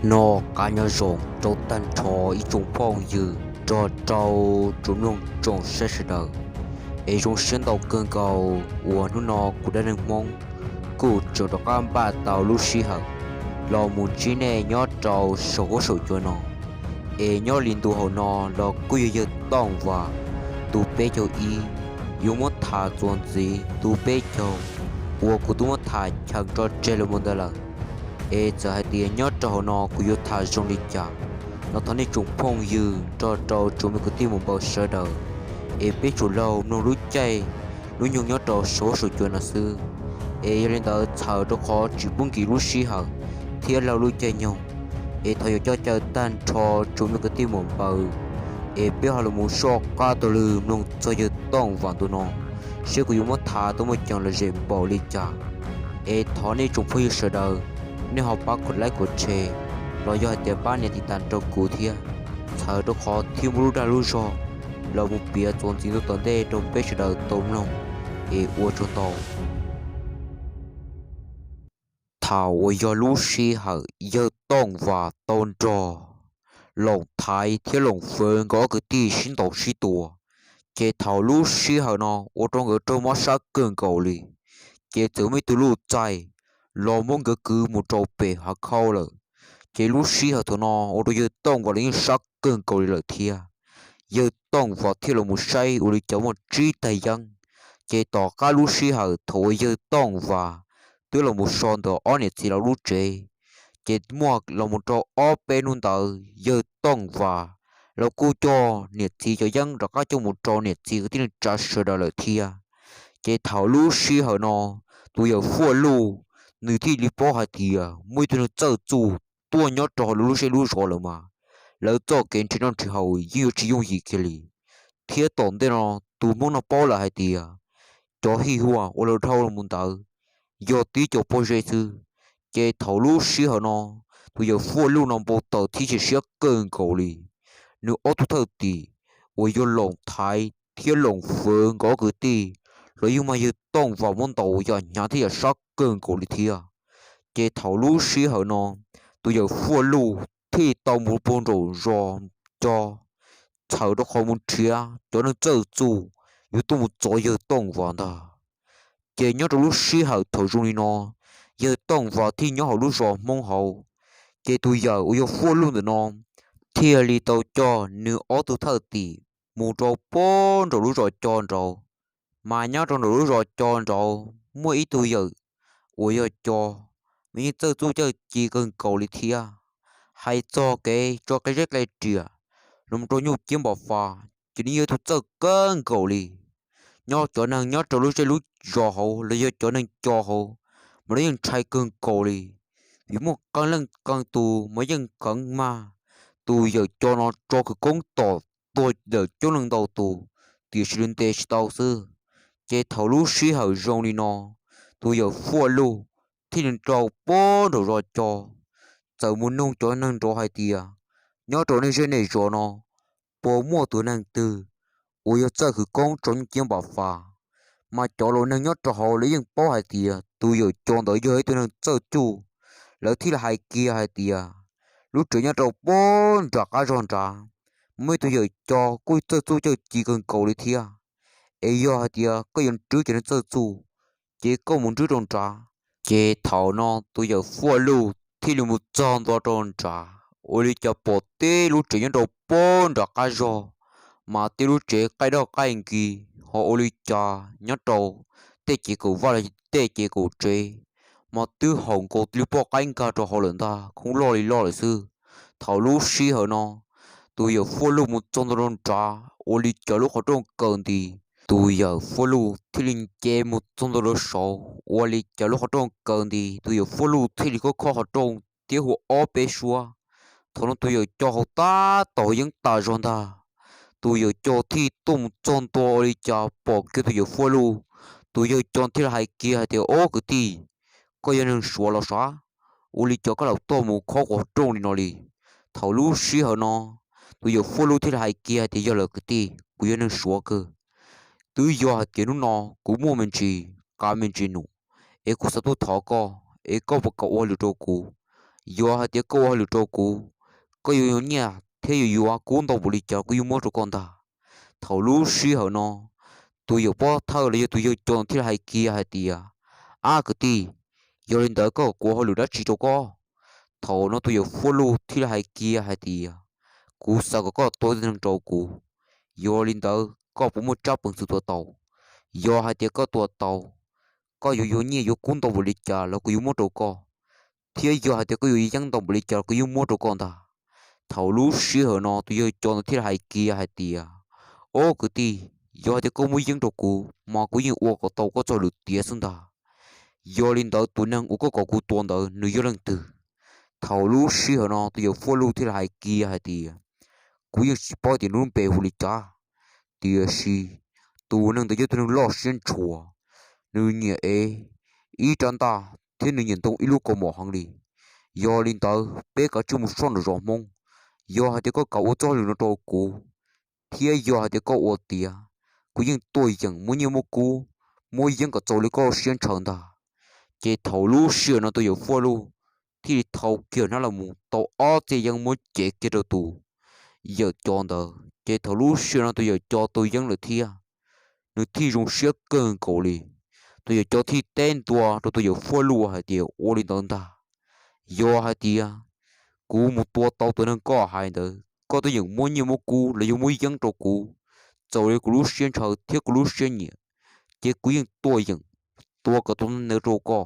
Noj qab nyob zoo rau tag nrho ib tsoom phooj ywg nrog rau tsoom mloog tsoom saib sawv daws. Es zoo siab ntau kawg nkaus uas hnub no kuv dab neeg Hmoob kuj tseem rov qab npaj tau lub sij hawm los mus ntsib nej nyob rau saum huab saum cua no. Es nyob li ntu hauv no los kuj yog yawg Tooj Vas tus peb caug ib yuav muab tham txuas ntxiv tus peb caug uas kuv twb muab tham cheem tso tseg los mus ntawd lawm. Es txawm hais tias nyob rau hauv no kuv yuav tham zoo li cas los thov nej tsoom phooj ywg nrog rau tsoom me kwv tij muam npaws sawv daws es peb tsuas laug mloog lub caij lub nyoog nyob rau saum huab saum cua no xwb. Es yog li ntawd txhawm rau qhov tsis pub nkim lub sij hawm thiab laug lub caij nyoog, es thov yuav coj caw tag nrho tsoom me kwv tij muam npaws es peb ho los mus soj qab taug lw mloog txog yawg Tooj Vas ntu no, seb kuv yuav muab tham tau muaj ceem lom zem npaum li cas. Es thov nej tsoom phooj ywg sawv daws, nej ho pab kuv like kuv share los yog hais tias pab nias tiv tas rau kuv thiab, txhawm rau qhov thiaj muaj lub dag lub zog los mus piav txuas ntxiv ntu tom ntej rau peb sawv daws tau mloog. Es ua tsaug ntau. Thaum uas yog lub sij hawm yawg Tooj Vas tau nrog Loos Thaiv thiab Loos Fwv nkawd ob kwv tij sib ntaus sib tua, ces thaum lub sij hawm no ua rau nkawd raug mob sab kawg nkaus li. Ces txawm muaj ib tug luj txaij los muab nkawd kwv mus rau pem hav khauj lawm. Ces lub sij hawm thaum no ua rau yawg Tooj Vas los yeej sab kawg nkaus li lawm thiab. Yawg Tooj Vas thiaj los mus saib ua li cas muaj tsib tag yeeb. Ces tom qab lub sij hawm thaum uas yawg Tooj Vas twb los mus so ntawm ob niam txiv lawv lub tsev, ces muaj los mus rau ob peb hnub ntawd yawg Tooj Vas los kuj coj niam txiv cov yeeb rov qab coj mus rau niam txiv kwv tij neej tsa sawv daws lawm thiab. Ces thaum lub sij hawm no tus yawm Fuaj Luj nws thiaj li paub hais tias muaj ib tug neeg txawj txuj tuaj nyob rau hauv lub zej lub zos lawm mas lawv txoj kev nrhiav noj nrhiav haus yeej yuav tsis yooj yim kiag li. Thiab tom ntej no tus Hmoob no paub lawm hais tias cov hij huaj uas los dhau los mus ntawd yog tib co pob zeb xwb. Ces thaum lub sij hawm no tus yawm Fuaj Luj no npau taws thiab chim siab kawg nkaus li. Nws ob tug thwj tim uas yog Loos Thaiv thiab Loos Fwv nkawd ob kwv tij los yeej mag yawg Tooj Vas muab ntaus yam hnyav thiab yam sab kawg nkaus li thiab. Ces thaum lub sij hawm no tus yawm Fuaj Luj thiaj tau mus puag nraum zos Co, txhawm rau qhov mus nrhiav cov neeg txawj txuj yuav tuaj mus txov yawg Tooj Vas ntag. Ces nyob rau lub sij hawm thaum zoo li no, yawg Tooj Vas thiaj nyob hauv lub zos Hmoob hauv. Ces tus yawm uas yog Fuaj Luj ntawm no thiaj li tau coj nws ob tug thwj tim mus rau puag nraum lub zos Co nraud. Mas nyob rau nraum lub zos Co nraud muaj ib tug yawm uas yog Co, nws yeej txawj txuj txawj ci kawg nkaus li thiab. Hais txog kev tso qe zeb qe riam los rau nyuj ciab npam fas ces nws yog ib tug txawj kawg nkaus li. Nyob cov neeg nyob rau lub zej lub zos hauv los yog cov neeg Co hauv mas lawv yeej ntshai kawg nkaus li, vim muaj qee leej qee tus mas yeej kheev mag tus yawm Co no tso khawv koob tom tuag lawm coob leej ntau tus, tiam sis nws ntes tsis tau xwb. Ces thaum lub sij hawm zoo li no, tus yawm Fuaj Luj thiaj li rau puag nraum zos Co, txawm mus nug cov neeg nraud hais tias nyob rau nej zej nej zos no puas muaj tus neeg twg uas yog txawj khawv koob tso nyuj ciab npam fas. Mas cov laus neeg nyob rau hauv lawv yeej paub hais tias tus yawm Co ntawd yog ib tug neeg txawj txuj. Lawv thiaj li hais kiag hais tias lub tsev nyob rau puag nram qab zog nrad, muaj ib tug yawm Co kuj txawj txuj txawj ci kawg nkaus li thiab. Es yog hais tias koj yuav nrhiav cov neeg txawj txuj, ces koj mus nrhiav rau nrad. Ces thaum no tus yawm Fuaj Luj thiaj li mus txog ntua rau nrad, ua li cas pom tib lub tsev nyob rau puag nram qab zog, mas tib lub tsev qaij daj qaij nkis, ho ua li cas nyob rau tej ces kaum vaj los tej ces kaum tsev, mas twb haum nkaus li poj qaib nkag rau hauv lawm ntag, khoob loj li loj lawm xwb. Thaum lub sij hawm no tus yawm Fuaj Luj mus txog ntua rau nrad, ua li cas lub qhov rooj kaw nti. Tus yawm Fuaj Luj thiaj li nce mus txog ntua rau saud, ua li cas lub qhov rooj kaw nti, tus yawm Fuaj Luj thiaj li khob khob qhov rooj thiab hu ob peb suab. Thaum no tus yawm Co hauv tab tom yeeb tas zog ntag. Tus yawm Co thiaj tuaj mus txog ntua ua li cas pom kiag tus yawm Fuaj Luj, tus yawm Co thiaj li hais kiag hais tias, Ob kwv tij, koj yog neeg Suav los sav? Ua li cas koj lam tuaj mus khob qhov rooj li no li? Thaum lub sij hawm no tus yawm Fuaj Luj thiaj li hais kiag hais tias, Yog lawm kwv tij, kuv yog neeg Suav kawg. Twb yog hais tias hnub no kuv muaj me ntsis qav me ntsis num, es kuv xav tuaj thov koj, es koj puas kam ua hauj lwm rau kuv? Yog hais tias koj ua hauj lwm rau kuv, koj yuav yuav nyiaj thiab yuav yuav kub ntau npaum li cas kuv yeej muab rau koj ntag. Thaum lub sij hawm no, tus yawm pob thawj los yog tus yawg cos thiaj li hais kiag hais tias, Ab kwv tij, yog li ntawd koj kom kuv ua hauj lwm dab tsi rau koj? Thaum no tus yawm Fuaj Luj thiaj li hais kiag hais tias, Kuv xav kom koj tua tus neeg rau kuv, yog li ntawd koj puas muaj tsab peev xwm tua tau? Yog hais tias koj tua tau, koj yuav yuav nyiaj yuav kub ntau npaum li cas los kuv yuav muab rau koj, thiab yog hais tias koj yuav yeeb ntau npaum li cas los kuv yeej muab rau koj ntag. Thaum lub sij hawm no tus yawg cos ntawd thiaj li hais kiag hais tias, Ob kwv tij, yog hais tias koj muab yeeb rau kuv mas kuv yeej ua kom tau koj txoj hauj lwm tiav xwb ntag. Yog li ntawd tus neeg uas koj kom kuv tua ntawd nws yog leej twg? Thaum lub sij hawm no tus yawm Fuaj Luj thiaj li hais kiag hais tias, Kuv yeej tsis paub tias nws lub npe hu li cas, tiam sis tus neeg ntawd yog tus neeg loj siab ntshua, nws nyiam ev ib rab ntaj thiab nws nyiam ntoo ib lub kaus mom heev li. Yog li ntawd peb kav tsij mus soj nraum zos Hmoob, yog hais tias koj kam ua txoj hauj lwm no rau kuv, thiab yog hais tias koj ua tiav, kuv yeej tuaj yeem muab nyiaj muab kub, muab yeeb kom txaus li koj siab ntshaw ntag. Ces thaum lub sij hawm no tus yawm Fuaj Luj thiaj li thau kiag hnab los mus tau ob txhiab yeeb muab cev kiag rau tus yawm cos ntawd. Ces thaum lub sij hawm no tus yawm cos tau yeeb lawm thiab, nws thiaj zoo siab kawg nkaus li. Tus yawm cos thiaj teb ntua rau tus yawm Fuaj Luj hais tias, Ua li ntawd ntag, yog hais tias kuv mus tua tau tus neeg koj hais ntawd, koj twb yeem muab nyiaj muab kub los yog muab yeeb rau kuv, txaus li kuv lub siab ntshaw thiab kuv lub siab nyiam, ces kuv yeej tuaj yeem tua kom tau ntawd rau koj.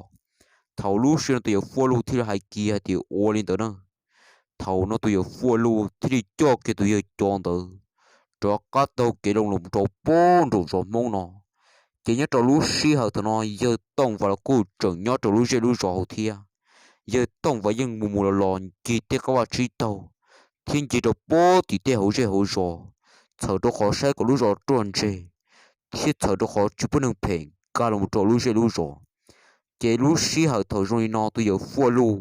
Thaum lub sij hawm no tus yawm Fuaj Luj thiaj li hais kiag hais tias, Ua li ntawd na. Thaum no tus yawm Fuaj Luj thiaj li coj kiag tus yawg cos ntawd rov qab taug kev loo los rau pem nraum zos Hmoob no. Ces nyob rau lub sij hawm thaum no yawg Tooj Vas los kuj tseem nyob rau lub zej lub zos hauv thiab. Yawg Tooj Vas yeej mus mus los los ncig tej qab vaj tsib taug, thiab ncig rau pem tim tej hauv zej hauv zos, txhawm rau qhov saib kom lub zos ruaj ntseg, thiab txhawm rau qhov tsis pub neeg phem nkag los rau lub zej lub zos. Ces lub sij hawm thaum zoo li no tus yawm Fuaj Luj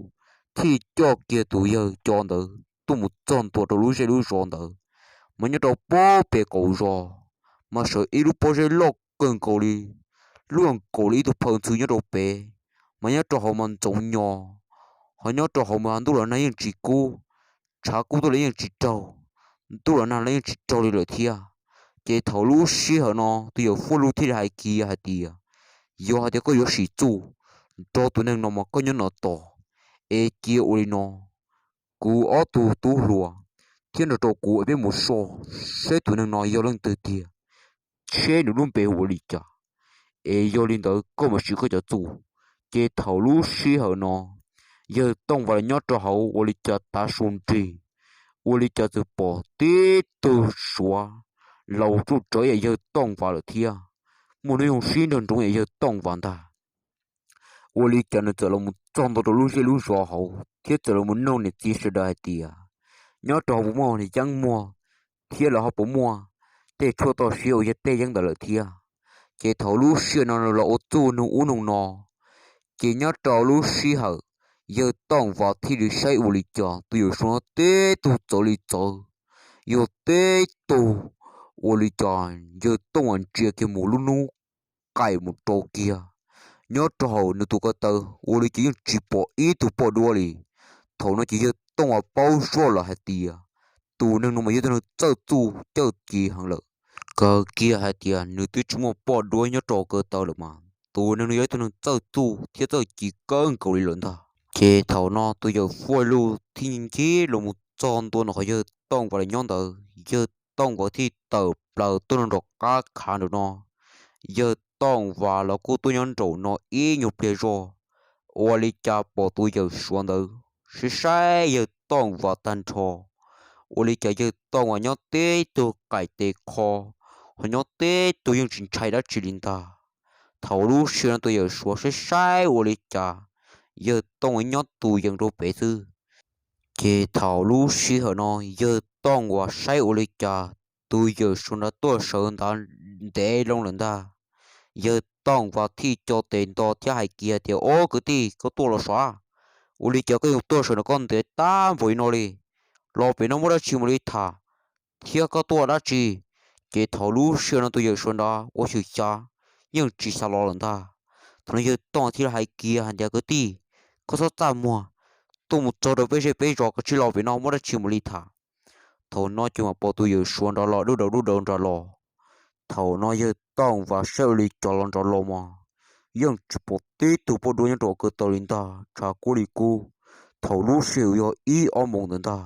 thiaj coj kiag tus yawg cos ntawd tuaj mus txog ntua rau lub zej lub zos ntawd, mas nyob rau pem pem qaum zos mas sawv ib lub pob zeb loj kawg nkaus li, luaj nkaus li ib tug phaw ntxhw nyob rau pem, mas nyob rau hauv mas ntxoov nyo, ho nyob rau hauv mas ntuj los nag yeej tsis kub, tshav kub tuaj los yeej tsis raug, ntuj los nag los yeej tsis raug li lawm thiab. Ces thaum lub sij hawm no tus yawm Fuaj Luj thiaj li hais kiag hais tias, Yog hais tias koj yuav sim txuj nrog tus neeg no mas koj nyob no tos, es cia ua li no, kuv ob tug tub hluas thiab nrog rau kuv es peb mus soj seb tus neeg no yog leej twg tiag, seb nws lub npe hu ua li cas, es yog li ntawd koj mam siv koj cov txuj. Ces thaum lub sij hawm no yawg Tooj Vas los nyob rau hauv ua li cas tav su nrig, ua li cas txawm pom tib tug Suav laus tsuj tsawv yam yawg Tooj Vas lawm thiab, muaj hnub nyoog sib nrawg nroov yam yawg Tooj Vas ntag. Ua li cas nws txawm los mus txog ntua rau lub zej lub zos hauv thiab txawm los mus nug niam txiv sawv daws hais tias, Nyob rau hauv puas muaj yeeb muag, thiab lawv ho puas muaj tej tshuaj toj siab uas yog tej yeeb ntawd lawm thiab? Ces thaum lub sij hawm no nws los ua txuj nug ub nug no, ces nyob rau lub sij hawm yawg Tooj Vas thiaj li saib ua li cas tus yawm Suav no teb tug txawv li txawv, yog teb tug ua li cas yawg Tooj Vas ntsia kiag mus lub hnub qaij mus rau kiag, nyob rau hauv nws tus ko taw ua li cas yeej tsis pom ib tug poj duab li. Thaum no ces yawg Tooj Vas paub zoj lawm hais tias tus neeg no mas yog tus neeg txawj txuj cawj ci heev lawm, kawg kiag hais tias nws twb tsis muaj poj duab nyob rau ko taw lawm mas tus neeg no yog ib tug neeg txawj txuj thiab txawj ci kawg nkaus li lawm ntag. Ces thaum no tus yawm Fuaj Luj thiaj ncig los mus txog ntua ntawm qhov yawg Tooj Vas lawv nyob ntawd, yawg Tooj Vas thiaj tawm plaws tuaj nram qab khav ntawm no. Yawg Tooj Vas los kuj tuaj nyob nraum no ib nyuag pliag zog, ua li cas pom tus yawm Suav ntawd saib saib yawg Tooj Vas tag nrho, ua li cas yawg Tooj Vas nyob tib tug qaim tes qho, ho nyob tib tug yeej tsis ntshai dab tsi li ntag. Thaum lub sij hawm no tus yawm Suav saib saib ua li cas yawg Tooj Vas nyob tus yees rau pem xwb. Ces thaum lub sij hawm no yawg Tooj Vas saib ua li cas tus yawm Suav ntawd tuaj sawv ntawd ntev loo lawm ntag. Yawg Tooj Vas thiaj co tes nto thiab hais kiag tias, Ob kwv tij, koj tuaj los sav? Ua li cas koj yuav tuaj sawv ntawm koj ntev tag npaum li no li? Los pem no muaj dab tsi mus li tham, thiab koj tuaj dab tsi? Ces thaum lub sij hawm no tus yawm Suav ntawd ua xyem xyav, yeej tsis xav los lawm ntag. Thaum no yawg Tooj Vas thiaj li hais kiag hais tias, Kwv tij, koj txhob txaj muag, tuaj mus txog rau peb zej peb zos, koj tsis los pem no muaj dab tsi mam li tham. Thaum no ces mam pom tus yawm suav nrad los dub dau dub dau nrad los. Thaum no yawg Tooj Vas saib ua li cas los nrad los mas yeej tsis pom tib tug poj duab nyob rau hauv ko taw li ntag, tshav kub li kub. Thaum lub sij hawm yog ib ob moos ntawd ntag.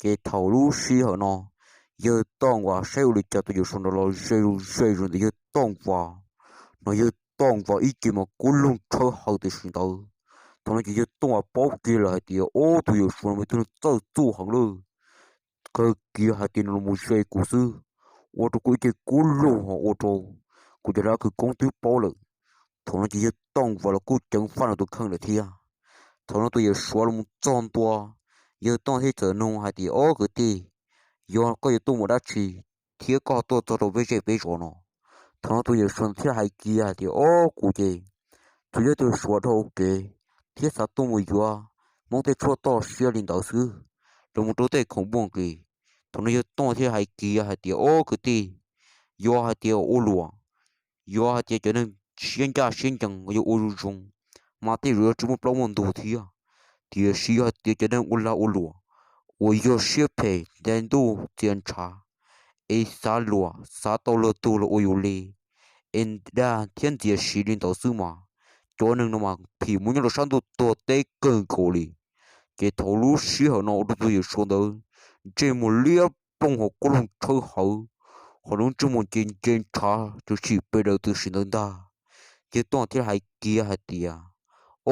Ces thaum lub sij hawm no yawg Tooj Vas saib ua li cas tus yawm suav nrad los ze zus ze zus ntawm yawg Tooj Vas no, yawg Tooj Vas ib ce mas kub lug tshawb hawv tam sim ntawd. Thaum no ces yawg Tooj Vas paub kiag lawm hais tias, Ob, tus yawm suav no mas tus neeg txawj txuj heev lawm, kawg kiag hais tias nws los mus ze kuv xwb, ua rau kuv ib ce kub lug ho ua rau kuv cov dab khawv koob twb paub lawm. Thaum no ces yawg Tooj Vas los kuj ceev faj nws tus kheej lawm thiab. Thaum no tus yawm suav los mus txog ntua, yawg Tooj thiaj txawm nug hais tias, Ob kwv tij, yog koj yuav tuaj mus dab tsi thiab koj tuaj txog rau peb zej peb zos no? Thaum no tus yawm suav thiaj hais kiag hais tias, Ob, kuv ces tsuas yog tus suav dhau kev thiab xav tuaj mus yuav Hmoob tej tshuaj toj siab li ntawd xwb, los mus rau tej khoom npuaj nqis. Thaum no yawg Tooj thiaj hais kiag hais tias, Ob kwv tij, yog hais tias ua luam, yog hais tias cov neeg siab ncaj siab ncees uas yog ua zoo zoo, mas tej zaum yuav tsis muaj plaub muaj ntug thiab. Tiam sis yog hais tias cov neeg ua lag ua luam uas yog siab phem nte ntuj txia ntshav, es xav luam xav tau luag tug los ua yus li, es dag thiab ntxias siv li ntawd xwb mas cov neeg no mas phim mus nyob rau sab ntuj tuag teb kawg nkaus li. Ces thaum lub sij hawm no ua rau tus yawm suav ntawd ntsej muag liab ploog ho kub loog tshawb hawv, ho lub ntsej muag nce nce ntshav tshwm sim pe daws tam sim ntawd ntag. Yawg Tooj thiaj li hais kiag hais tias,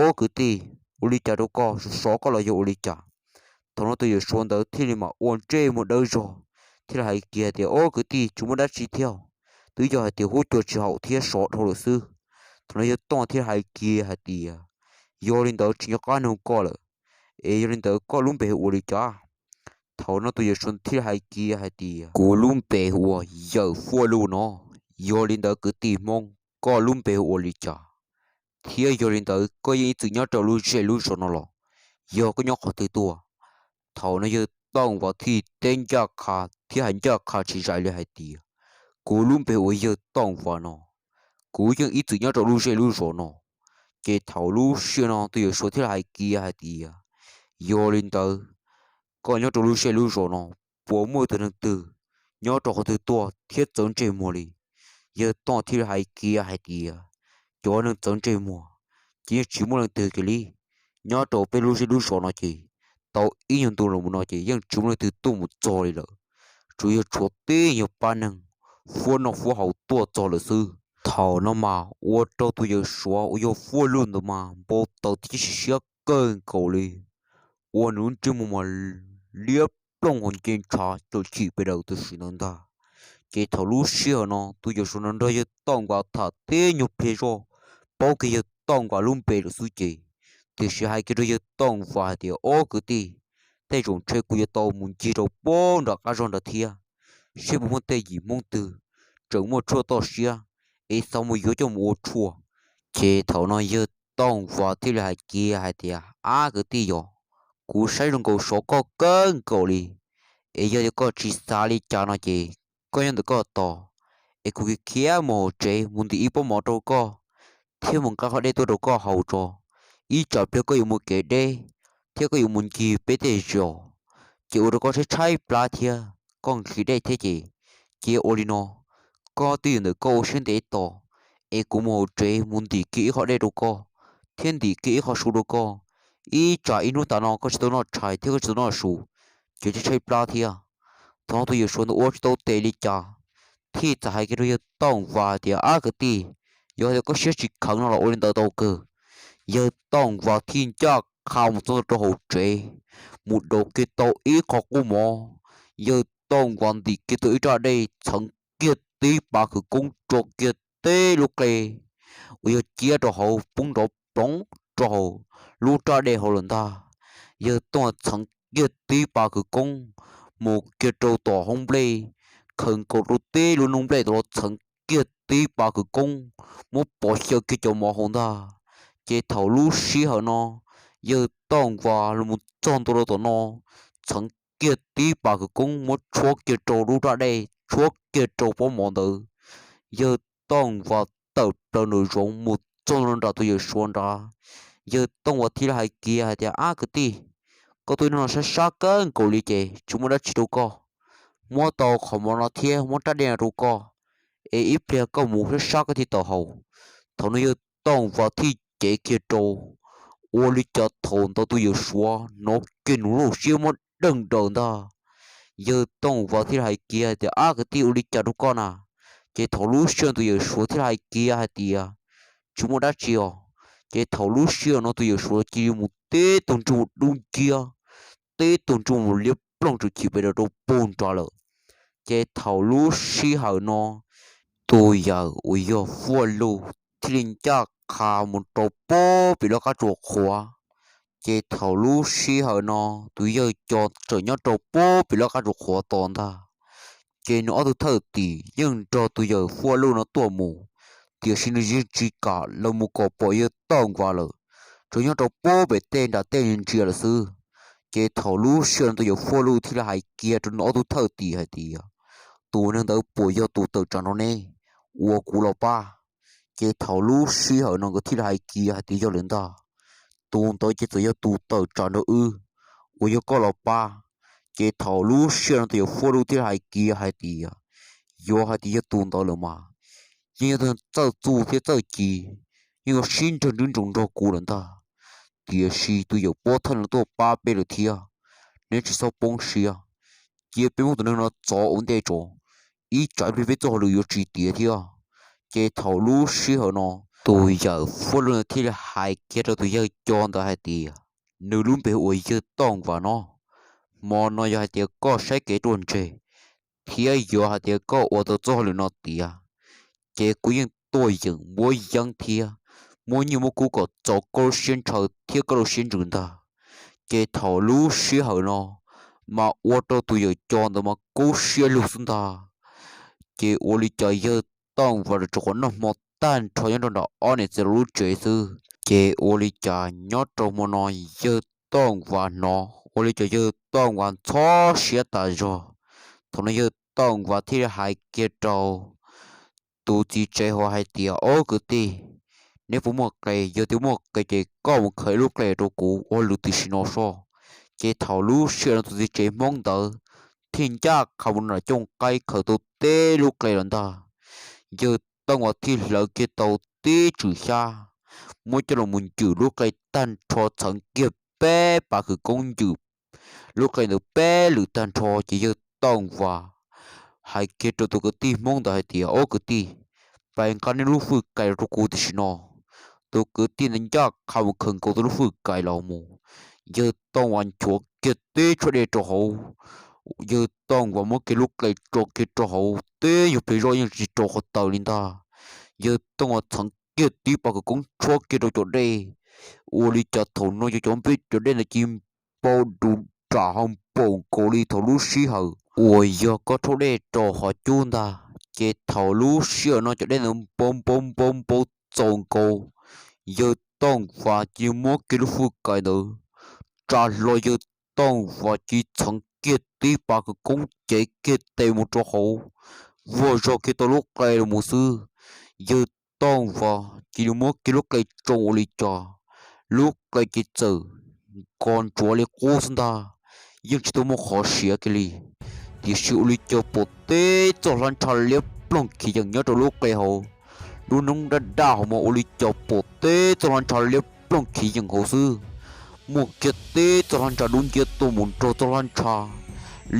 Ob kwv tij, ua li cas rau koj, sov sov koj los yog ua li cas? Thaum no tus yawm suav ntawd thiaj li mam ua ntsej muag dawb zog thiaj li hais kiag hais tias, Ob kwv tij, tsis muaj dab tsi thiab, twb yog hais tias huab cua tsis haum thiab sov dhau lawm xwb. Thaum no yawg Tooj thiaj li hais kiag hais tias, Yog li ntawd tsis nco qab nug koj lawm, es yog li ntawd koj lub npe hu ua li cas? Thaum no tus yawm suav thiaj li hais kiag hais tias, Kuv lub npe hu ua Yawm Fuaj Luj no. Yog li ntawd kwv tij Hmoob, koj lub npe hu ua li cas? Thiab yog li ntawd koj yeej ib txwm nyob rau lub zej lub zos no los yog koj nyob qhov twg tuaj? Thaum no yawg Tooj Vas thiaj teb ncaj qha thiab hais ncaj qha tsis zais li hais tias, Kuv lub npe hu ua Yawg Tooj Vas no, kuv yeej ib txwm nyob rau lub zej lub zos no. Ces thaum lub sij hawm no tus yawm suav thiaj li hais kiag hais tias, Yog li ntawd koj nyob rau lub zej lub zos no puas muaj tus neeg twg nyob rau qhov twg tuaj thiab txawv ntsej muag li? Yawg Tooj thiaj li hais kiag hais tias, Cov neeg txawv ntsej muag ces yeej tsis muaj leej twg kiag li. Nyob rau peb lub zej lub zos no ces tau ib nyuag ntu los mus no ces yeej tsis muaj leej twg tuaj mus txog li lawm, tsuas yog tshuav tib nyuag pab neeg fuab noj fuab haus tuaj txog lawm xwb. Thaum no mas ua rau tus yawm suav uas yog Fuaj Luj ntawd mas npau taws thiab sim siab kawg nkaus li, ua nws lub ntsej muag mas liab ploog ho nce ntshav tshwm sim pe daws tam sim ntawd ntag. Ces thaum lub sij hawm no tus yawm suav nrog yawg Tooj Vas tham tib nyuag pliag zoj, paub kiag yawg Tooj Vas lub npe lawm xwb ces, tiam sis hais kiag rau yawg Tooj Vas hais tias, Ob kwv tij, tej zaum ntshe kuv yuav tau mus ncig rau pem nram qab zog nrad thiab, seb puas muaj tej yim Hmoob twg tseem muaj tshuaj toj siab es xav mus yuav coj mus ua tshuaj. Ces thaum no yawg Tooj Vas thiaj li hais kiag hais tias, Ab kwv tij yom, kuv saib zoo nkaus sov koj kawg nkaus li, es yog tias koj tsis xav li cas no ces koj nyob ntawm koj tos, es kuv khiav khiav mus hauv tsev mus ntim ib pob mov rau koj, thiab mus nqa qhov dej tuaj rau koj haus tso. Ib tsam pliag koj yuav mus kev deb thiab koj yuav mus ncig peb tej zos, ces ua rau koj tshaib tshaib plab thiab koj nqhis dej thiab ces, cia ua li no, koj twb yuav ntawm koj ua siab ntev tos, es kuv mus hauv tsev mus ntim kiag ib qho dej rau koj thiab ntim kiag ib qho su rau koj. Ib tsam ib hnub tas no koj tsis tau noj tshais thiab koj tsis tau noj su, ces tshaib tshaib plab thiab. Thaum no tus yawm suav ntawd ua tsis tau tes li cas, thiaj txawm hais kiag rau yawg Tooj Vas tias, Ab kwv tij, yog tias koj siab tsis kheev no los ua li ntawd tau kawg. Yawg Tooj Vas thiaj ncaj qha mus txog rau hauv tsev, mus daus kiag tau ib qho qub mov. Yawg Tooj Vas ntim kiag tau ib raj dej txheev kiag tib pas khawv koob tso kiag teb lub qe uas yog ciab rau hauv poob nrov ploov rau hauv lub raj dej hauv lawm ntag. Yawg Tooj Vas txheev kiag tib pas khawv koob mus kiag rau tom hoob nplej, khaws nkaus rau teb lub noob nplej tau los txheev kiag tib pas khawv koob muab pov xyaw kiag cov mov hauv ntag. Ces thaum lub sij hawm no yawg Tooj Vas los mus txog ntua rau tom no, txheev kiag tib pas khawv koob muab tshuab kiag rau lub raj dej, tshuab kiag rau pob mov ntawd. Yawg Tooj Vas tawm plaws nraum zoov mus txog nram tus yawm suav nrad. Yawg Tooj Vas thiaj li hais kiag hais tias, Ab kwv tij, koj tuaj no sab sab kawg nkaus li ces tsis muaj dab tsi rau koj, muab tau qhov mov no thiab muab rab dej no rau koj, es ib pliag koj mus sab sab koj thiaj tau haus. Thaum no yawg Tooj Vas thiaj cev kiag rau, ua li cas thaum ntawd tus yawm suav hnov kiag nws lub siab muab deej daws ntag. Yawg Tooj Vas thiaj li hais kiag tias, Ab kwv tij, ua li cas rau koj na? Ces thaum lub sij hawm tus yawm suav thiaj li hais kiag hais tias, Tsis muaj dab tsi os. Ces thaum lub sij hawm no tus yawm suav cia li mus tib tug ntsej muag dub nciab, tib tug ntsej muag liab ploog tsuj chim pes rau puag nrad lawm. Ces thaum lub sij hawm no tus yawm uas yog Fuaj Luj thiaj li ncaj qha mus rau puag pem lub qab tsuas qhuav. Ces thaum lub sij hawm no tus yawg Cos tseem nyob rau puag pem lub qab tsuas qhuav tos ntag. Ces nws ob tug thwj tim yeej nrog tus yawm Fuaj Luj no tuaj mus, tiam sis nws yeej tsis kam los mus kom pom yawg Tooj Vas lawm, tsuas nyob rau puag pem tej nram tej ntsia lawm xwb. Ces thaum lub sij hawm no tus yawm Fuaj Luj thiaj li hais kiag rau nws ob tug thwj tim hais tias, Tus neeg ntawd puas yog tus tawm tsam nrog neb uas kuv los pab? Ces thaum lub sij hawm no nkawd thiaj li hais kiag hais tias, Yog lawm ntag, tus ntawd ces txawm yog tus tawm tsam nrog wb uas yog koj los pab. Ces thaum lub sij hawm no tus yawm Fuaj Luj thiaj li hais kiag hais tias, Yuav hais tias yog tus ntawd lawm mas yeej yog tus txawj txuj thiab txawj ci, yeej yuav sib nrag nrov ntsoov nrog kuv lawm ntag. Tiam sis tus yawm Pob Thawj no tuaj pab peb lawm thiab, neb tsis txhob poob siab, cia peb muab tus neeg no txov ua ntej tso, ib tsam ib pliag peb txoj hauj lwm yuav tsis tiav thiab. Ces thaum lub sij hawm no tus yawm Fuaj Luj thiaj li hais kiag rau tus yawg Cos ntawd hais tias, Nws lub npe hu ua yawg Tooj Vas no, hmo no yog hais tias koj saib kev ruaj ntseg thiab yog hais tias koj ua tau txoj hauj lwm no tiav, ces kuv yeej tuaj yeem muab yeeb thiab muab nyiaj muab kub kom txaus koj lub siab ntshaw thiab koj lub siab ntsws ntag. Ces thaum lub sij hawm no mas ua rau tus yawm Cos ntawd mas kub siab lug xwb ntag. Ces ua li cas yawg Tooj Vas tsuas quav noj hmo tag nrho nyob rau nram ob niam txiv lub tsev xwb. Ces ua li cas nyob rau hmo no yawg Tooj Vas hnov ua li cas yawg Tooj Vas ntxhov siab tas zog. Thaum no yawg Tooj Vas thiaj li hais kiag rau tus txiv tsev hauv hais tias, Ob kwv tij, neb puas muaj qe? Yog tias muaj qe ces koj mus khaws lub qe rau kuv ua lwm tiam sim no soj. Ces thaum lub sij hawm no tus txiv tsev Hmoob ntawd thiaj ncaj qha mus nram cooj qaib khaws tau teb lub qe los ntag. Yawg Tooj Vas thiaj hlawv kiag tau tib tswm xyab, muab coj los mus ncwm lub qe tag nrho, txheev kiag peb pas khawv koob ncwm lub qe ntawd peb lwm tag nrho. Ces yawg Tooj Vas hais kiag rau tus kwv tij Hmoob ntawd hais tias, Ob kwv tij, pab nqa neb lub fwj kais los rau kuv tam sim no. Tus kwv tij ntawd ncaj qha mus khaws nkaus tus lub fwj kais los mus. Yawg Tooj Vas nchuav kiag tib tshab dej rau hauv, yawg Tooj Vas muab kiag lub qe tso kiag rau hauv, tib nyuag pliag zoj yeej tsis rau qhov tawm li ntag. Yawg Tooj Vas txheev kiag tib pas khawv koob tshuab kiag rau cov dej. Ua li cas thaum no yog cov npej cov dej ntawd cia li npau du ram ho npaum nkaus li thaum lub sij hawm uas yog koj rhaub dej rau hauv cub ntag. Ces thaum lub sij hawm no cov dej ntawd npau npau npau npau txaus nkaus, yawg Tooj Vas cia li muab kiag lub fwj kais ntawd tsa hlo, yawg Tooj Vas cia li txheev kiag tib pas khawv koob cev kiag tes mus rau hauv, vuag zog kiag tau lub qe los mus xwb. Yawg Tooj Vas cia li muab kiag lub qe tsoo ua li cas, lub qe ces txawm nko ntsuav li qub xwb ntag, yeej tsis tau muaj qhov siav kiag li. Tiam sis ua li cas pom teb txoj hlab ntsha liab ploog khiv yeem nyob rau lub qe hauv. Lub noob daj daj hauv mas ua li cas pom teb txoj hlab ntsha liab ploog khiv yeem hauv xwb. Muaj kiag teb txoj hlab ntsha dub nciab tuaj mus nrog txoj hlab ntsha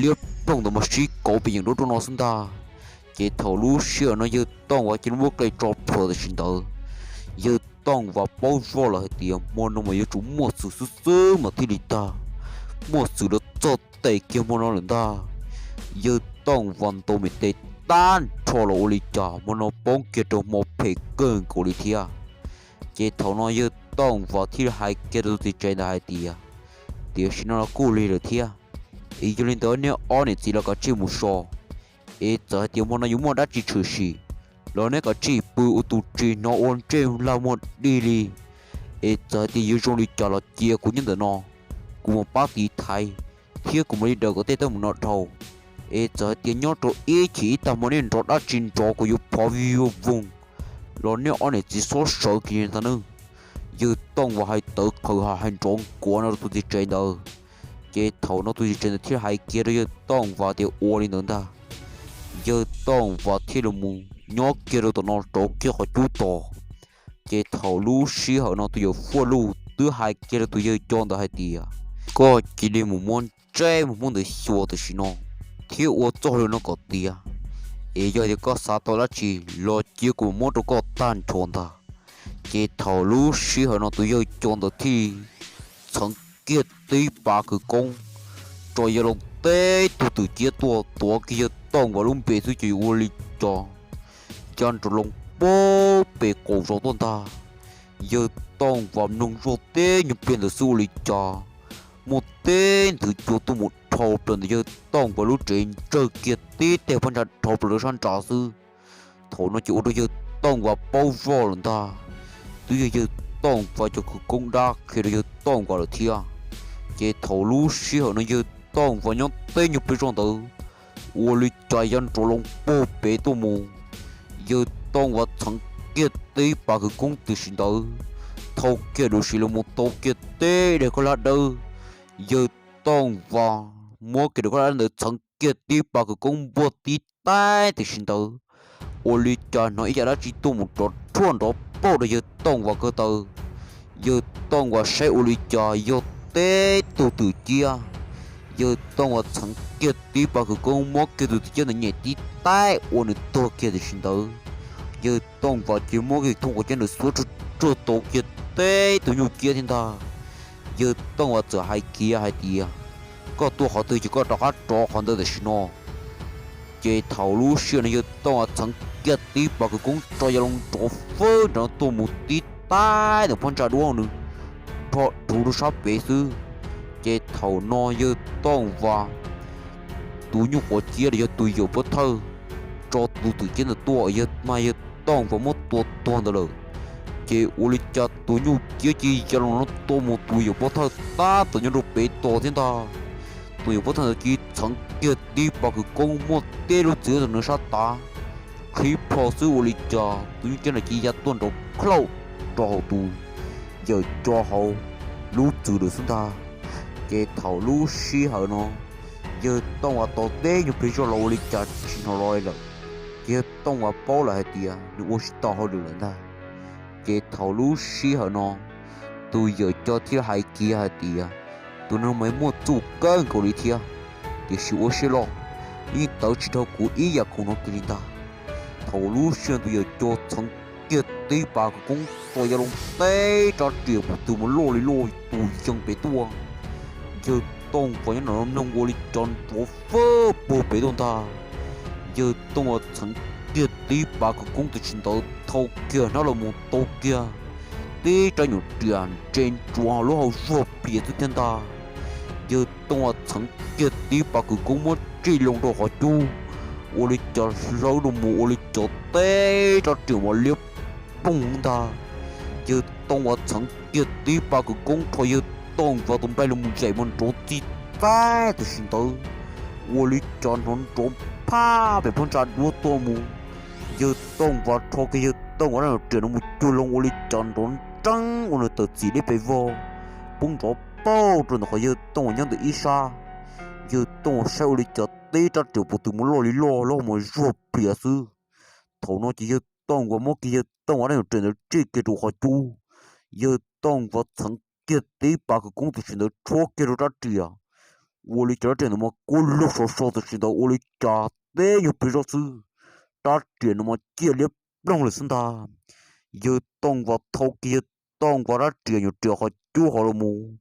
liab ploog ntawd mas sib kauv pes yeem dua rau no xwb ntag. Ces thaum lub sij hawm no yawg Tooj Vas cia li muab qe tso plhuav tam sim ntawd. Yawg Tooj Vas paub zoj lawm hais tias hmo no mas yuav tsum muaj xwm xwb xwb mas thiaj li tag, muaj xwm los txog tes kiag hmo no lawm ntag. Yawg Tooj Vas ntaus me tes tag nrho los ua li cas hmo no poob kiag rau hmo phem kawg nkaus li thiab. Ces thaum no yawg Tooj Vas thiaj li hais kiag rau tus txiv tsev ntawd hais tias, Tiam sis no los kuj lig lawm thiab, es yog li ntawd neb ob niam txiv los kav tsij mus so, es txawm hais tias hmo no yuav muaj dab tsi tshwm sim los neb kav tsij pw ua tus tsis hnov ua ntsej lag muag dig li. Es txawm hais tias yuav zoo li cas los cia kuv nyob ntawm no, kuv mus pab tiv thaiv thiab kuv mam li daws kom tej teeb meem no dhau. Es txawm hais tias nyob rau ib chim ib tag hmo nej nrov dab tsi nrov kuv yuav phov vij yuav voog los nej ob niam txiv txhob sawv kiag ntag nawb. Yawg Tooj Vas hais tawv qhawv ha hais nrov nkuav no rau tus txiv tsev ntawd. Ces thaum no tus txiv tsev ntawd thiaj hais kiag rau yawg Tooj Vas tias ua li ntawd ntag. Yawg Tooj Vas thiaj li mus nyob kiag rau tom no rauv kiag qhov cub tos. Ces thaum lub sij hawm no tus yawm Fuaj Luj twb hais kiag rau tus yawg co ntawd hais tias, koj cia li mus muab ntsej muag ntawd xyuas tam sim no thiab ua txoj hauj lwm no kom tiav, es yog tias koj xav tau dab tsi los cia kuv mus muab rau koj tag nrho ntag. Ces thaum lub sij hawm no tus yawg co ntawd thiaj txheev kiag tib pas khawv koob, tso yawg Looj teb tug twm ciab tuaj tuav kiag yawg Tooj Vas lub npe xwb ces ua li cas ya nrov loo pag pem qaum zos tuaj ntag. Yawg Tooj Vas mloog zoj teb nyuag pliag ntawd xwb ua li cas muaj teb ntxwv cua tuaj mus dhau plaws ntawm yawg Tooj Vas lub tsev ntsawg kiag tib teg phab ntsa dhau plaws rau sab nrad xwb. Thaum no ces ua rau yawg Tooj Vas paub zoj lawm ntag. Twb yog yawg Tooj Vas cov khawv koob dab qhia rau yawg Tooj Vas lawm thiab. Ces thaum lub sij hawm no yawg Tooj Vas nyob teb nyuag pliag zoj ntawd ua li cas ya nrov loo pag pem tuaj mus. Yawg Tooj Vas txheev kiag tib pas khawv koob tam sim ntawd thau kiag duav sis los mus tau kiag teb daim khaub hlab dawb. Yawg Tooj Vas muab kiag daim khaub hlab ntawd txheev kiag tib pas khawv koob npuaj tib taig tam sim ntawd ua li cas hnov ib yam dab tsi tuaj mus rov rhuaj nrov pauj rau yawg Tooj Vas ko taw. Yawg Tooj Vas saib ua li cas yog teb tug twm ciab. Yawg Tooj Vas txheev kiag tib pas khawv koob muab kiag tus twm ciab ntawd nyem tib taig ua nws tuag kiag tam sim ntawd. Yawg Tooj Vas ces muab kiag thooj quav ciab ntawd xuab tsuag tsuag tau kiag teb tug nyuj ciab thiab ntag. Yawg Tooj Vas txawm hais kiag hais tias, koj tuaj qhov twg ces koj rov qab rov qhov ntawd tam sim no. Ces thaum lub sij hawm no yawg Tooj Vas txheev kiag tib pas khawv koob tso ya loo nrov fwb nram no tuaj mus tib taig ntawm phab ntsa duab nws rho rhuv rau sab pem xwb. Ces thaum no yawg Tooj Vas tus nyuj quav ciab los yog tus yawm pob thawj tso tus twm ciab ntawd tuaj yawg mas yawg Tooj Vas muab tua tuag ntawd lawm. Ces ua li cas tus nyuj ciab cia ya loo no tuaj mus tus yawm pob thawj tab tom nyob rau pem tos thiab ntag. Tus yawm pob thawj ntawd cia txheev kiag tib pas khawv koob muaj teb lub txwv ntawm nws sab tav qhib plho xwb ua li cas tus nyuj ciab ntawd cia ya tuaj nrov plhaum rau hauv tus yawm co hauv lub txwv lawm xwb ntag. Ces thaum lub sij hawm no yawg Tooj Vas tos teb nyuag pliag zoj los ua li cas tsis hnov los li lawm. Ces yawg Tooj Vas paub lawm hais tias nws ua tsis tau hauj lwm lawm ntag. Ces thaum lub sij hawm no tus yawm co thiaj hais kiag hais tias, tus no mas muaj txuj kawg nkaus li thiab, tiam sis ua siab loj, yeej tawv tsis dhau kuv ib yam khoom no kiag li ntag. Thaum lub sij hawm tus yawm co txheev kiag tib pas khawv koob tso ya loo teb rab riam puag tw mus loj li loj tus yees pem tuaj. Yawg Tooj Vas nyob nram no mloog ua li cas nrov fwb puag pem tuaj ntag. Yawg Tooj Vas txheev kiag tib pas khawv koob tam sim ntawd thau kiag hnab los mus tau kiag tib rab nyuam riam ntse ntsuav hauv lub hau zuag plias xwb thiab ntag. Yawg Tooj Vas txheev kiag tib pas khawv koob muab tsij loo rau qhov cub, ua li cas hlawv rau mus ua li cas teb rab riam mas liab ploog ntag. Yawg Tooj Vas txheev kiag tib pas khawv koob rho yawg Tooj Vas tus nplaig los mus zaim mas nrov txij txaib tam sim ntawd, ua li cas hnov nrov phaj pem phab ntsa duab tuaj mus. Yawg Tooj Vas rho kiag yawg Tooj Vas rab nyuam riam no mus cuag loo ua li cas nrov nreeb ua nws tawm txim liab pes vog, poob nrov pauj rau ntawm qhov yawg Tooj Vas nyob ntawm ib sab. Yawg Tooj Vas saib ua li cas teb rab riam puag tw mus loj li loj loj mas zuag plias xwb. Thaum no ces yawg Tooj Vas muab kiag yawg Tooj Vas rab nyuam riam ntawd tsij kiag rau qhov cub. Yawg Tooj Vas txheev kiag tib pas khawv koob tam sim ntawd tshuab kiag rau rab riam, ua li cas rab riam ntawd mas kua lug sov so tam sim ntawd ua li cas teb nyuag pliag zoj xwb, rab riam no mas ciaj liab ploog lawm xwb ntag. Yawg Tooj Vas thau kiag yawg Tooj Vas rab riam nyuam riam qhov cub hauv los mus,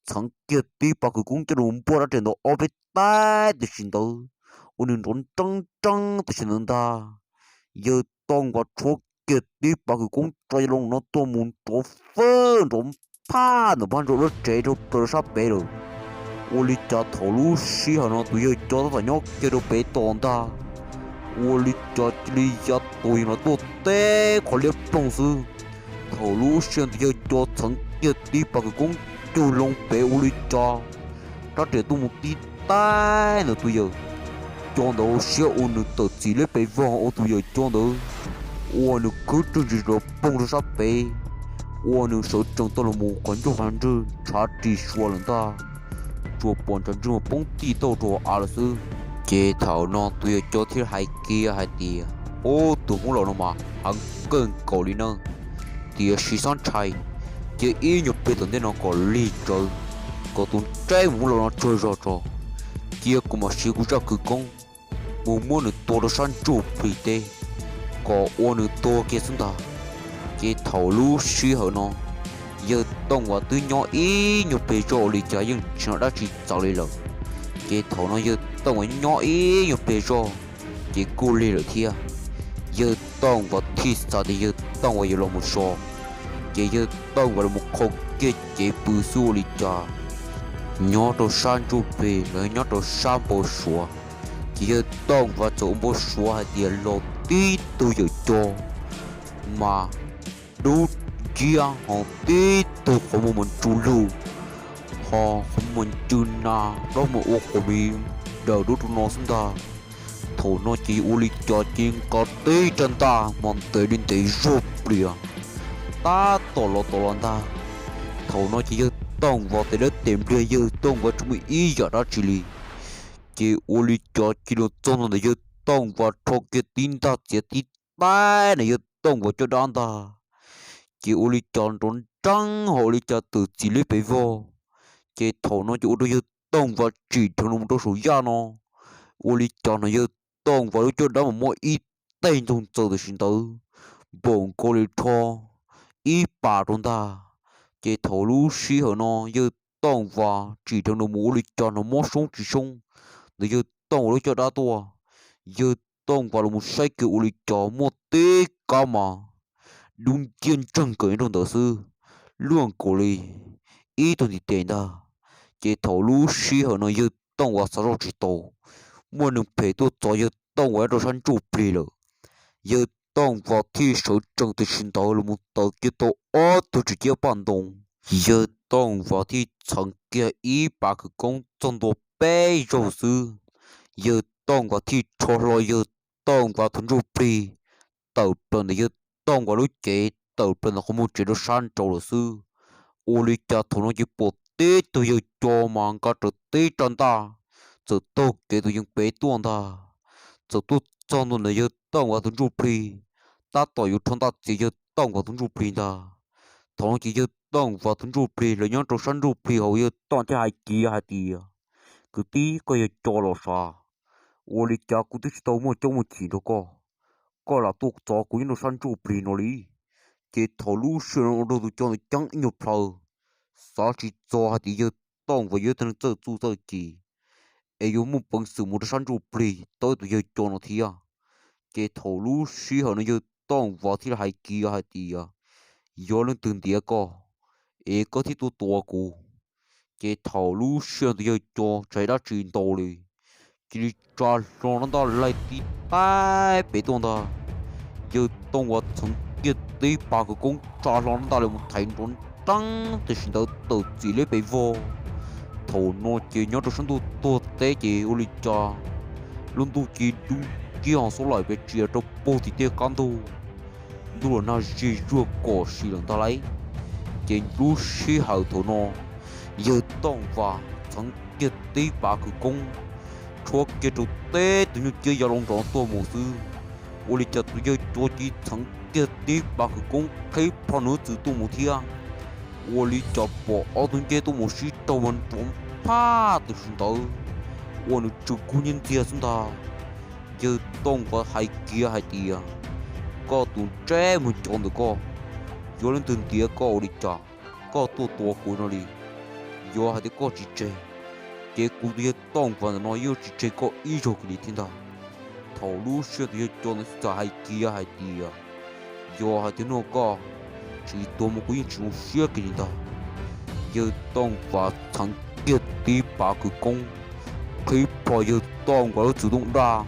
txheev kiag tib pas khawv koob coj los npuaj rab riam ntawd ob peb taig tam sim ntawd, ua nws nrov nreeb nreeb tam sim ntawd ntag. Yawg Tooj Vas tshuab kiag tib pas khawv koob tso ya loo no tuaj mus nrov fwb nrov phaj ntawm phab ntsa duab tsev rau plaws rau sab pem lawm. Ua li cas thaum lub sij hawm no tus yawg co tab tom nyob kiag rau pem tos ntag, ua li cas cia li ya tus yawg no tuaj teb qhov liab ploog xwb. Thaum lub sij hawm tus yawg co txheev kiag tib pas khawv koob cuag loo pem ua li cas rab riam tuaj mus tib taig ntawm tus yawg co ntawd siab ua nws tawm txim liab pes vog ua tus yawg co ntawd ua nws khwb rwg ntsis los ploog rau sab pem, ua nws sawv tsees tau los mus qhov ncauj qhov ntswg ntshav ris sua lawm ntag, tsuas pom ntshav ntswg mas poob tij tauj rau av lawm xwb. Ces thaum no tus yawg co thiaj hais kiag hais tias, Ub, tus hmoob laus no mas heev kawg nkaus li na, tiam sis xob ntshai, cia ib nyuag pliag tom ntej no kom lig tsawv, kom tus ntsej muag hmoob laus no tsaug zog tso, cia kuv mam siv kuv zaj khawv koob mus muab nws tua rau sab ntsuj plig teb, kom ua nws tuag kiag xwb ntag. Ces thaum lub sij hawm no, yawg Tooj Vas twb nyob ib nyuag pliag zoj ua li cas yeej tsis hnov dab tsi txawv li lawm. Ces thaum no yawg Tooj Vas nyob ib nyuag pliag zoj, ces kuj lig lawm thiab. Yawg Tooj Vas thiaj xav tias yawg Tooj Vas yuav los mus so, ces yawg Tooj Vas los mus qhau kiag cev pw xwb ua li cas, nyob rau sab ntsuj plig los nyob rau sab npau suav, ces yawg Tooj Vas txawm ua npau suav hais tias los tib tug yawm co mas dub nciab ho tib tug qhov muag mas ntsu lug, ho qhov muag ncw na, plaub muag ua quas mis daws dub rau no xwb ntag. Thaum no ces ua li cas ces nqa teb rab ntaj mas ntev li ntev zog plias, tab tom los tom los ntag. Thaum no ces yawg Tooj Vas tes dawb tes npliag, yawg Tooj Vas tsis muaj ib yam dab tsi li. Ces ua li cas cia li txog ntua ntawm yawg Tooj Vas rho kiag tib ntaj txiav tib taig ntawm yawg Tooj Vas caj dab ntag. Ces ua li cas nrov nreeb ho ua li cas tawm txim liab pes vog. Ces thaum no ces ua rau yawg Tooj Vas tsim dheev los rau saum yaj no, ua li cas no yawg Tooj Vas lub caj dab mas muaj ib teg ntsoog txaws tam sim ntawd npaum nkaus li rho ib pas rau ntag. Ces thaum lub sij hawm no yawg Tooj Vas tsim dheev los mus ua li cas no mob soob tsis soob ntawm yawg Tooj Vas lub caj dab tuaj. Yawg Tooj Vas los mus saib kiag ua li cas muaj tib kab mas dub nciab ntseeg kawg nyob rau ntawd xwb, luaj nkaus li ib tug ntiv tes ntag. Ces thaum lub sij hawm no yawg Tooj Vas xav zoj tsis tau, muaj neeg phem tuaj txov yawg Tooj Vas nyob rau sab ntsuj plig lawm. Yawg Tooj Vas thiaj sawv tsees tam sim ntawd los mus taws kiag tau ob tug ris ciab paj ntoo. Yawg Tooj Vas thiaj txheev kiag ib pas khawv koob txog ntua peb zaug xwb, yawg Tooj Vas thiaj rho hlo yawg Tooj Vas tus ntsuj plig tawm plaws ntawm yawg Tooj Vas lub cev, tawm plaws ntawm qhov muag tsev rau sab nraud lawm xwb. Ua li cas thaum no ces pom tib tug yawg co mas nqa rawv tib rab ntaj, txawm taug kev tus yees pem tuaj ntag, txawm tuaj txog ntua ntawm yawg Tooj Vas tus ntsuj plig, tab tom yuav rho ntaj txiav yawg Tooj Vas tus ntsuj plig ntag. Thaum no ces yawg Tooj Vas tus ntsuj plig los nyob rau sab ntsuj plig hauv, yawg Tooj thiaj hais kiag hais tias, Kwv tij, koj yog co los sav? Ua li cas kuv twb tsis tau muaj caub muaj chim nrog koj, koj lam tuaj txov kuv nyob rau sab ntsuj plig no li. Ces thaum lub sij hawm no ua rau tus co ntawd ceeb ib nyuag plhaw, xav tsis txog hais tias yawg Tooj Vas yog ib tug neeg txawj txuj txawj ci es yuav muaj peev xwm mus rau sab ntsuj plig tau tus yawg co no thiab. Ces thaum lub sij hawm no yawg Tooj Vas thiaj li hais kiag hais tias, Yog leej twg ntiav koj es koj thiaj tuaj tua kuv? Ces thaum lub sij hawm tus yawg co tsis hais dab tsi ntau li, cia li tsa hlo rab ntaj laig tib taig pem tuaj ntag. Yawg Tooj Vas txheev kiag tib pas khawv koob tsa hlo rab ntaj los mus thaiv nrov nreeb tam sim ntawd tawm txim liab pes vog. Thaum no ces nyob rau sab ntuj tuag teb ces ua li cas lub ntuj cia li dub nciab ho xob laim pes tsia rau puag tim tej qab ntug, ntuj los nag zig zuag kom sim lawm ntag lauj. Ces lub sij hawm thaum no yawg Tooj Vas txheev kiag tib pas khawv koob tshuab kiag rau teb tus nyuj ciab ya loo nrov tuaj mus xwb, ua li cas tus yawg co cia li txheev kiag tib pas khawv koob qhib plho nws lub txwm tuaj mus thiab. Ua li cas pom ob tug ncej tuaj mus sib raug mas nrov phaj tam sim ntawd, ua nws tsw kub nyiab ntxiag xwb ntag. Yawg Tooj Vas hais kiag hais tias, Koj tus ntsej muag co ntawm koj, yog leej twg ntiav koj ua li cas koj tuaj tua kuv no li? Yog hais tias koj tsis tseg, ces kuv tus yawg Tooj Vas ntawm no yuav tsis tseg koj ib zaug kiag li thiab ntag. Thaum lub sij hawm tus yawg co ntawd txawm hais kiag hais tias, Yog hais tias no koj tsis tuag mas kuv yeej tsis zoo siab kiag li ntag. Yawg Tooj Vas txheev kiag tib pas khawv koob qhib plho yawg Tooj Vas lub txwm tooj daj,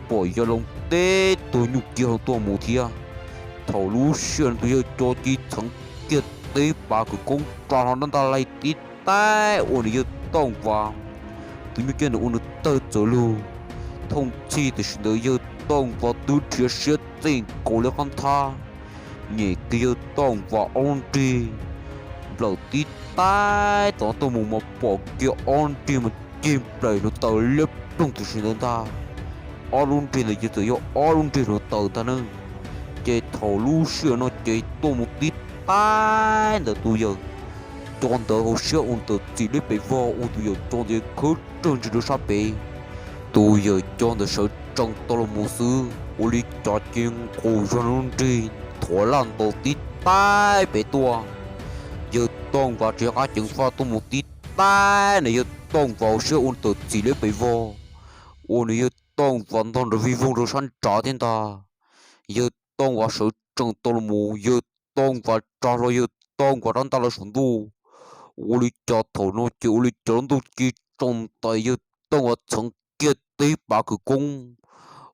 pom ya loo teb tus nyuj ciab ho tuaj mus thiab. Thaum lub sij hawm tus yawg co cia li txheev kiag tib pas khawv koob tsa hlo rab ntaj laig tib taig ua nws yawg Tooj Vas tus nyuj ciab ntawd ua nws tawg txawv lug. Thooj txhij tam sim ntawd yawg Tooj Vas twb rhiav siab txij nkaus li qab nthab, nyem kiag yawg Tooj Vas ob lub nrig nplawm tib taig tom tuaj mus mas pom kiag ob lub nrig mas cig nplaim hluav taws liab ploog tam sim ntawd ntag. Ob lub nrig ntawd ces txawm yog ob lub nrig hluav taws ntag na. Ces thaum lub sij hawm no ces tuaj mus tib taig ntawm tus yawm co ntawd hauv siab ua tawm txim liab pes vog ua tus yawm co ntawd khawb tsawg ntsis rau sab pem. Tus yawm co ntawd sawv tsees tau los mus xwb ua li cas ces nqus zog lub nrig nthuav laj ntaus tib taig pem tuaj. Yawg Tooj Vas tsis nco qab ceev faj tuaj mus tib taig ntawm yawg Tooj Vas hauv siab ua tawm txim liab pes vog, ua nws yawg Tooj Vas ntog nrov vij voog rau sab nrad thiab ntag. Yawg Tooj Vas sawv tsees tau los mus, yawg Tooj Vas tsa hlo yawg Tooj Vas rab ntaj los saum ntuj. Ua li cas thaum no ces ua li cas lub ntuj ci tsaus ntais, yawg Tooj Vas txheev kiag tib pas khawv koob,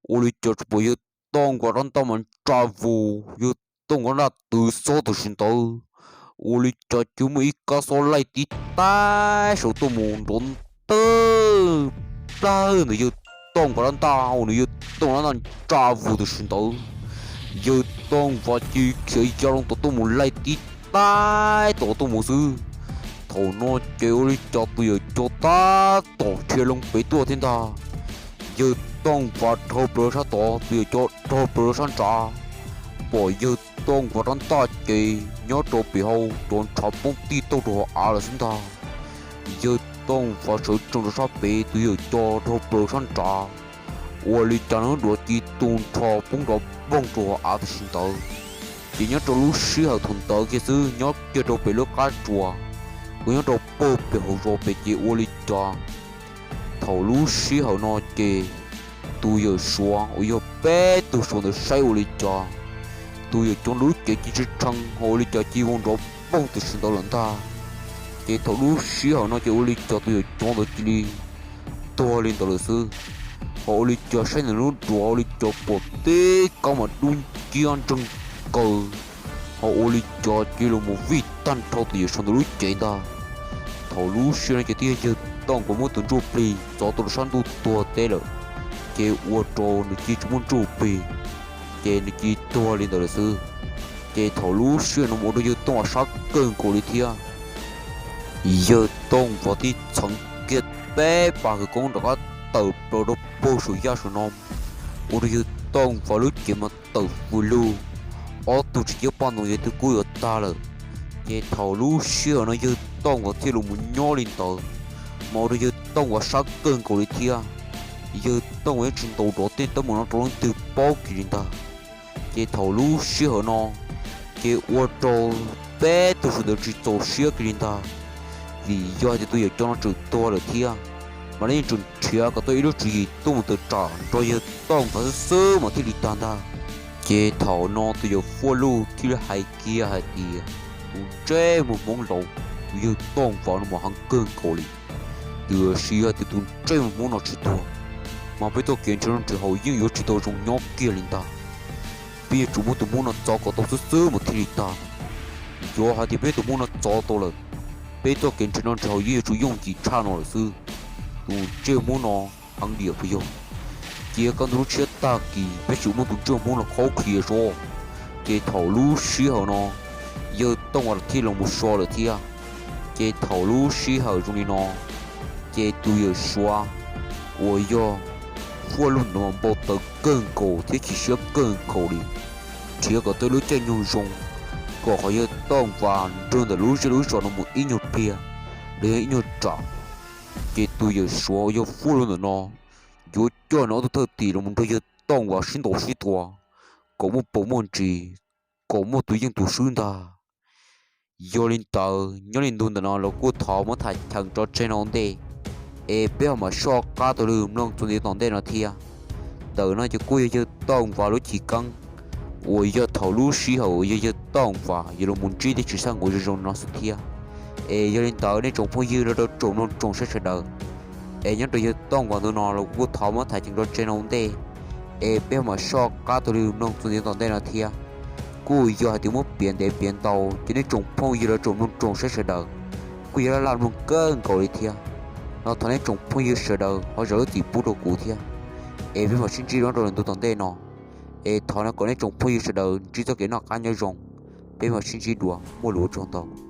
ua li cas tsuas pom yawg Tooj Vas rab ntaj mas tsa vus, yawg Tooj Vas rab ntaj twv xob tam sim ntawd. Ua li cas ces muaj ib kab xob laij tib taig saud tuaj mus nrov ntawg plawg ntawm yawg Tooj Vas rab ntaj, ua nws yawg Tooj Vas rab ntaj tsa vus tam sim ntawd. Yawg Tooj Vas cia li khiav ya loo tom tuaj mus laij tib taig tom tuaj mus xwb. Thaum no ces ua li cas tus yawm co tab tom khiav loo pem tuaj thiab ntag. Yawg Tooj Vas dhau plaws sab tod, tus yawm co dhau plaws sab nrad. Pom yawg Tooj Vas rab ntaj ces nyob rau pem hau cov ntshav poob tij tauj rau hauv av lawm xwb ntag. Yawg Tooj Vas sawv tsees rau sab pem, tus yawm co dhau plaws sab nrad. Ua li cas lub duav ci tu nrho poob nrov poog rau hauv av tam sim ntawd. Ces nyob rau lub sij hawm thaum ntawd kiag xwb nyob kiag rau pem lub qab tsuas uas nyob rau pag pem hauv zos pem ces ua li cas thaum lub sij hawm no ces tus yawm suav uas yog peb tug suav ntawd saib ua li cas tus yawm co ntawd lub cev ci tshee tshee ho ua li cas ci vau nrov poog tam sim ntawd lawm ntag. Ces thaum lub sij hawm no ces ua li cas tus yawm co ntawd cia li tuag li ntawd lawm xwb. Ho ua li cas saib ntawm lub duav ua li cas pom tib kab mas dub nciab ntseeg kaws, ho ua li cas cia li los vij tag nrho tus yawm suav ntawd lub cev ntag. Thaum lub sij hawm no ces twb yog yawg Tooj Vas muab tus ntsuj plig txov tau rau sab ntuj tuag teb lawm, ces ua rau nws cia li tsis muaj ntsuj plig, ces nws cia li tuag li ntawd lawm xwb. Ces thaum lub sij hawm no ua rau yawg Tooj Vas sab kawg nkaus li thiab. Yawg Tooj Vas thiaj txheev kiag peb pas khawv koob rov qab tawm plaws rau puag saum yaj saum no, ua rau yawg Tooj Vas lub cev mas tawm fws lug, ob tug tsis ciab poj ntoo yawg twb kub yuav tag lawm. Ces thaum lub sij hawm no yawg Tooj Vas thiaj los mus nyob li ntawd, mas ua rau yawg Tooj Vas sab kawg nkaus li thiab. Yawg Tooj Vas yeej tsis ntaus rov tej teeb meem no rau leej twg paub kiag li ntag. Ces thaum lub sij hawm no, ces ua rau peb tug sawv daws tsis txaus siab kiag li ntag, vim yog hais tias tus yawm co no tseem tuag lawm thiab, mas lawv yeej tseem nrhiav kom tau ib lub tswv yim tuaj mus tawm tsam nrog yawg Tooj Vas xwb xwb mas thiaj li tag ntag. Ces thaum no tus yawm Fuaj Luj thiaj li hais kiag hais tias, tus ntsej muag Hmoob laus, tus yawg Tooj Vas no mas heev kawg nkaus li. Tiam sis yog tias tus ntsej muag Hmoob no tsis tuag, mas peb txoj kev nrhiav noj nrhiav haus yeej yuav tsis tau zoo nyob kiag li ntag. Peb yuav tsum muab tus Hmoob no txov kom tau xwb xwb mas thiaj li tag. Yog hais tias peb tus Hmoob no txov tau lawm, peb txoj kev nrhiav noj nrhiav haus yeej yuav tsum yooj yim tshaj no lawm xwb. Tus ntsej muag Hmoob no heev diam puas yog? Cia kaj ntug lub tshiab tag kis peb tseem muab tus ntsej muag Hmoob no khaub khiav seb. Ces thaum lub sij hawm no, yawg Tooj Vas thiaj los mus so lawm thiab. Ces thaum lub sij hawm zoo li no, ces tus yawm suav uas yog Fuaj Luj no mas npau taws kawg nkaus thiab chim siab kawg nkaus li, nrhiav kom tau lub caij nyoog zoo, kom qhov yawg Tooj Vas nrog ntawm lub zej lub zos no mus ib nyuag pliag los yog ib nyuag tsam. Ces tus yawm suav uas yog Fuaj Luj ntawm no yuav coj nws ob tug thwj tim los mus nrog yawg Tooj Vas sib ntaus sib tua, kom muaj paus muaj ntsis, kom muaj tus yeej tus swb ntag. Yog li ntawd nyob li ntu ntawm no los kuj thov muab tham cheem tso tseg no ua ntej, es peb ho mam soj qab taug lw mloog txuas ntxiv tom ntej no thiab. Ntawm no ces kuj yog yawg Tooj Vas lub chiv keeb uas yog thaum lub sij hawm uas yog yawg Tooj Vas yuav los mus ntsib tej tsis xaj nqus zoo zoo no xwb thiab. Es yog li ntawd nej tsoom phooj ywg los rau tsoom mloog tsoom saib sawv daws, es nyob rau yawg Tooj Vas ntu no los kuj thov muab tham cheem tso tseg no ua ntej, es peb ho mam soj qab taug lw mloog txuas ntxiv tom ntej no thiab. Kuj yog hais tias muab piav ntev piav ntau ces nej tsoom phooj ywg los tsoom mloog tsoom saib sawv daws kuj yog laj laj mloog kawg nkaus li thiab. Los thov nej tsoom phooj ywg sawv daws ho zam lub txim pub rau kuv thiab, es peb mam sib ntsib dua rau lwm ntu tom ntej no. Es thov no kom nej tsoom phooj ywg sawv daws ntsib txoj kev noj qab nyob zoo. Peb mam sib ntsib dua, muaj lus ua tsaug ntau.